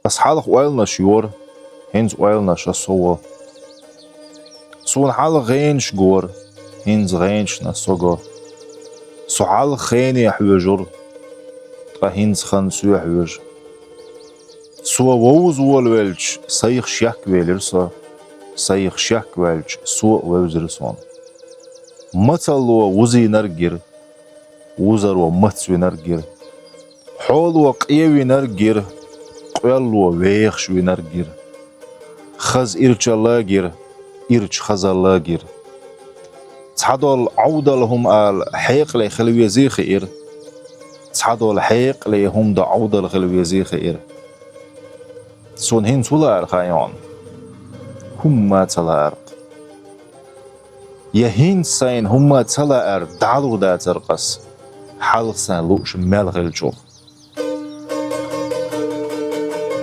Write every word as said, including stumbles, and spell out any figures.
Ас хьалха ойланаш йора, хӀинца ойланаш а со во. Суна хьалха гӀенаш гора, хӀинца гӀенашна со го. Со хьалха хене хьоьжура, ткъа хӀинца хан соьхьа хьоьжу. Со вовза волавелча, сайх шек велира со, сайх шек ваьлча, со а вевзира суна. Мацалло вузийнарг гира, вузаро мацвинарг гира. Хьоло къевинарг гира, къоьлло вехаш винарг гира. Хаза ирчалла гира, ирча хазалла гира. Цхьадола Ӏовдал хӀума ала хьекъале хила везий хиира. Цхьадола хьекъале хӀума дан Ӏовдал хила везий хиира. Суна хӀинца хӀун лаьара хаьий хьуна? ХӀумма ца лаьара-кх. Я хӀинца сайна хӀумма ца лаьара дӀалур дацар-кх ас, хьалха сайн лууш мел хилча.